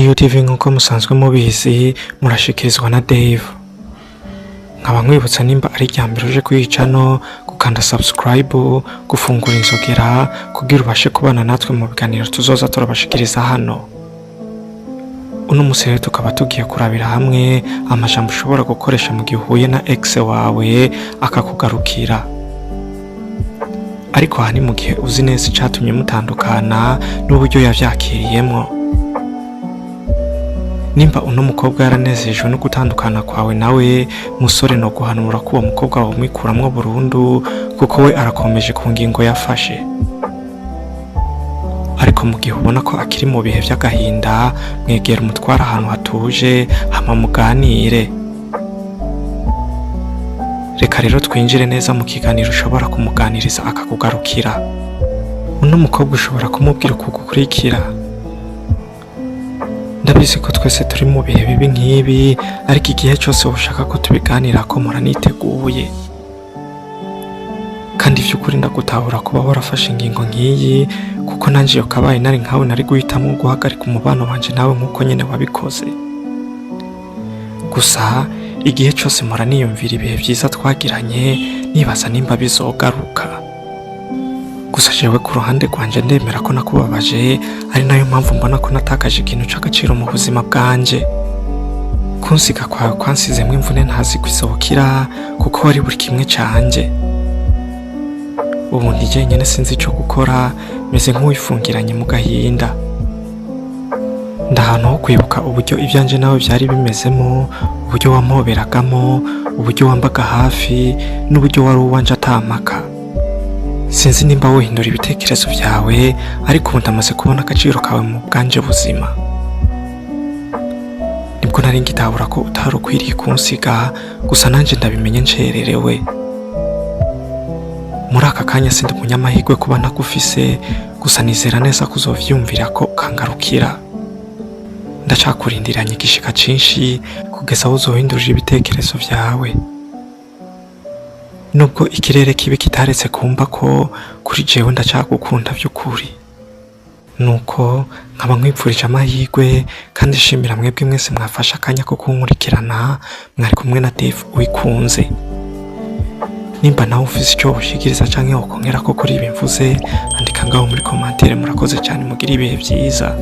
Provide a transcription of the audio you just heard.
DUTV, nk'uko musanzwe mubizi, murashikirizwa na Dave. Nkaba nkwibutsa, nimba ari irya mbere uje kuyica no gukanda subscribe, gufungura inzogera kugira ubashe kubana natwe mu biganiro tuzoza turabashikiriza hano. Uno musi rero tukaba tugiye kurabira hamwe amajambo ushobora gukoresha mu gihe uhuye na ex wawe akakugarukira. Ariko aha ni mu gihe uzi neza icatumye mutandukana n'uburyo yavyakiriyemwo. Nimba uno mukobwa yaranezejwe no gutandukana kwawe nawe, musore, no guhanura ko uwo mukobwa womwikuramwo burundu, kuko we arakomeje ku ngingo yafashe. Ariko mu gihe ubona ko akiri mu bihe vy'agahinda, mwegera, umutware ahantu hatuje, hama muganire. Reka rero twinjire neza mu kiganiro ushobora kumuganiriza akakugarukira. Uno mukobwa ushobora kumubwira uku gukurikira: "Ndabizi ko twese turi mu bihe bibi nk'ibi, ariko igihe cyose ushaka ko tubiganirako muraniteguye. Kandi vy'ukuri ndagutahura kuba warafashe ingingo nk'iyi, kuko nanje iyo kabaye nari nkawe nari guhitamwo guhagarika umubano wanje nawe nk'uko nyene wabikoze. Gusa igihe cyose mpora niyumvira ibihe vyiza twagiranye, nibaza nimba bizogaruka. Gusa jewe ku ruhande rwanje ndemera ko nakubabaje, ari nayo mpamvu mbona ko natakaje ikintu c'agaciro mu buzima bwanje. Kunsiga kwawe kwansizemwo imvune ntazi kwisobokira, kuko wari buri kimwe canje. Ubu ndi jenyene, sinzi ico gukora, meze nk'uwifungiranye mu gahinda. Ndahantu ho kwibuka uburyo ivyanje nawe vyari bimezemo, uburyo wampoberagamo, uburyo wambaga hafi n'uburyo wari uwanje atamaka. Sinzi nimba wohindura ibitekerezo vyawe, ariko ubu ndamaze kubona agaciro kawe mu bwanje buzima. Nibwo nari ngitahura ko utari ukwiriye kunsiga, gusa nanje ndabimenye ncererewe. Muri aka kanya sindi umunyamahirwe kuba ntagufise, gusa nizera neza ko uzovyumvira ko ukangarukira. Ndacakurindiranye igishika cinshi kugeza aho uzohindurira ibitekerezo vyawe. Nubwo ikirere kibi kitaretse kumva ko kuri jewe ndacagukunda vy'ukuri, nuko nkaba nkwipfurije amahirwe kandi shimira mwebwe mwese mwafashe akanya ko kunkurikirana. Mwari kumwe na Dave Uwikunze. Nimba nawe ufise ico woshikiriza canke wokongera ko kuri ibi mvuze, andika ngaho muri commentaire. Murakoze cyane, mugire ibihe vyiza."